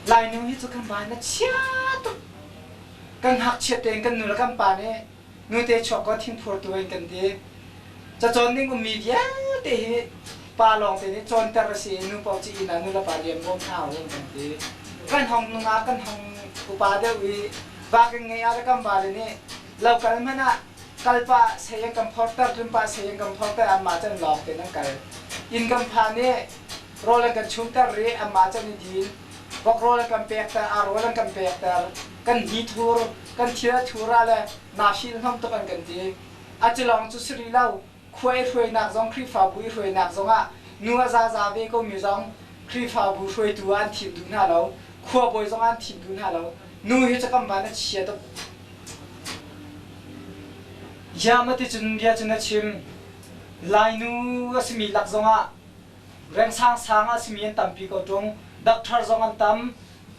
Lainu hi cu kan van a chia tuk. Kan ngakchiat tein kan nu le kan pa nih nute chuak ko thingphurtu in kan ti. Cacawn ning ummi vialte hi pa lawng te nih cawnter a si i nu paoh cu inn ah nu le pa rian bawm hna u kan ti. Kan hong nungak kan hong upa deuh i va kan ngeih ah le kan vale nih lo kal hmanh ah kal pah sei an kan phorter tlun pah sei an kan phorter anmah cu an lawng tein an kal. Inn kan phan i rawl an kan chumter rih anmah cu an i din. Vok rawl an kan pekter, ar rawl an kan pekter. Kan hni thur, kan thil a thur ah le naa hrilh hnom tuk an kan ti. A cu lawng cu si rih lo. Khua i hruainak zong Khrihfabu i hruainak zongah nu a zaza ve komi zong Khrihfabu hruaitu ah an thim duh hna lo. Khuabawi zong ah an thim duh hna lo. Nu hi cu kan van a chia tuk. Yama ti cun bia cun a chim. Lainu a simi lak zongah reng sangsang a simi an tampi ko ṭung. Doctor zong an tam.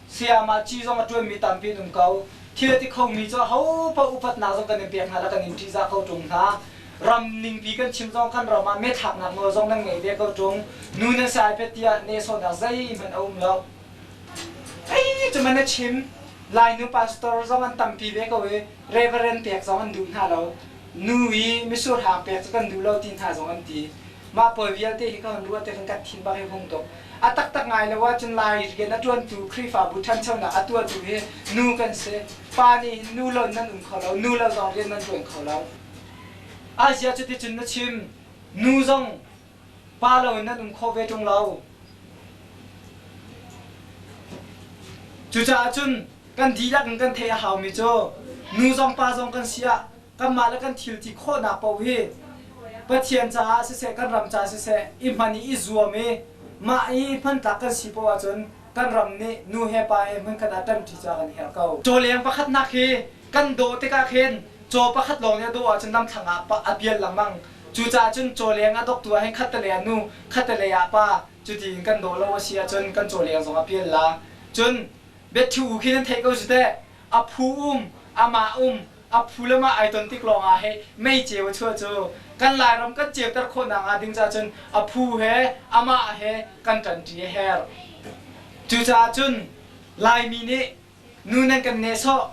Sayamah ci zong a ṭuanmi tampi an um ko. Thil a ti khomi cu ahopaoh upatnak zong kan in pek hna le kan in ṭihzah ko ṭung hna. Ram ningpi kan chim zong kan ram ah methlaknak nawl zong nan ngei ve ko ṭung. Nu nan si ai pet tiah nehsawhnak zeihmanh a um lo. Ei cu man a chim. Lainu pastor zong an tampi ve ko i reverend pek zong an duh hna lo. Nu i misur hang pek cu kan duh lo ti hna zong an ti. Mah pawl vialte hi ka hun ruah tik in kan thin bak i hung tuk. A taktak ngai lo ahcun Lai rian a ṭuantu Khrihfabu ṭhanchonak a tuahtu hi nu kan si. Pa nih hin nu lo nan um kho lo, nu lo zong rian nan ṭuan kho lo. Asia cuticun na chim, nu zong pa lo in nan um khawh ve ṭung lo. Cucaah cun kan dihlak in kan theih a haumi cu nu zong pa zong kan si ah kanmah le kan thil ti khawhnak paoh hi Pathian caah siseh kan ram caah siseh i hman i i zuam i mah i hmantlak kan si poah ahcun kan ram nih nu he pa he hmunkhat ah ṭanṭi cu a kan herh ko. Cawleng pakhatnak hi kan dawh tikah khin caw pakhat lawng nih a dawh ahcun lamthlang ah a pial lengmang. Cucaah cun cawleng a doktu ah hin khattelei ah nu, khattelei ah pa cuti in kan dawh lo a si ahcun kan cawleng zong a pial la. Cun biathu khi nan theih ko cu teh a phu um, amah um, a phu le mah ai ton tik lawng ah hei mei ceu a chuah cu kan Lairam kan ceuter khawhnak hnga ding caah cun a phu he amah he kan ṭanṭi a herh. Cucaah cun Laimi nih nu nan kan nehsawh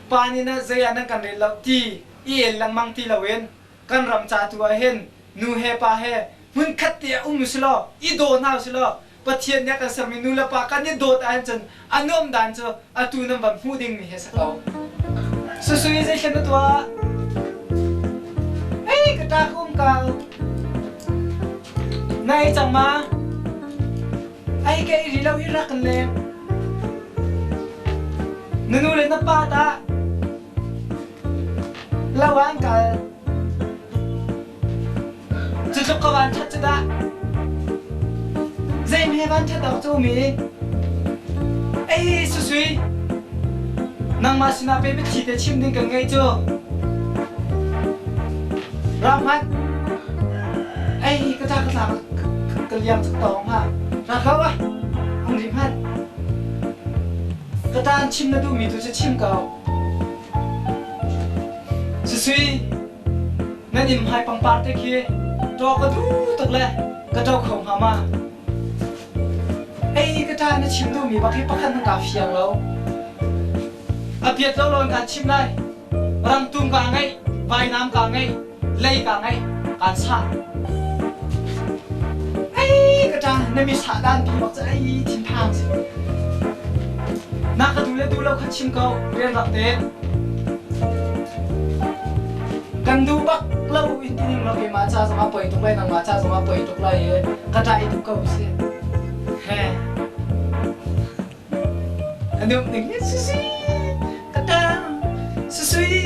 pa nih na zei ah nan kan rel lo ti i el lengmang ti loin kan ram ca tu ah hin nu he pa he hmunkhat te ah um usilaw i daw hna usilaw Pathian nih a kan sermi nu le pa kan i dawt ahhin cun a nuam dan cu atu nan van hmuh dingmi hi a si ko. Susui zeithlen na tuah? Ei ka ṭa ka um kau. Na ei cang ma? Ei ka ei rih lo hi rak kan leng. Na nu le na pa tah? Lo ah an kal. Cutluk ka van ṭhat cu dah. Zeihme van ṭhat awk cu um i? Ei Susui, nangmah sinah pe biathli te chim ding kan ngei cu. Ra hmanh. Ei ka ṭa ka tla ka liang cak tawng ha. Ra ko ah. Hung ri hmanh. Ka ṭa chim na duhmi tu cu chim ko. Susui, nan inn hmai pangpar te khi ṭaw ka duh tuk le ka ṭo kho hnga ma? Ei ka ṭa na chim duhmi bak hi pakhat nan kaa fiang lo. A piat lo lawn kaan chim lai. Rangtum kaa ngeih, vainam kaa ngeih, lei kaa ngeih, kaan sah. Ei ka ṭa na mi sah dan pi bak cu ei thinphang si. Na ka duh le duh lo kha chim ko, rian rak te. Kan duh bak lo in ti ning law keimah ca zong ah poi tuk lai nangmah ca zong ah poi tuk lai i ka ṭah i duh ko si. He. A nuamh ning hi sisi ka ṭa. Susui.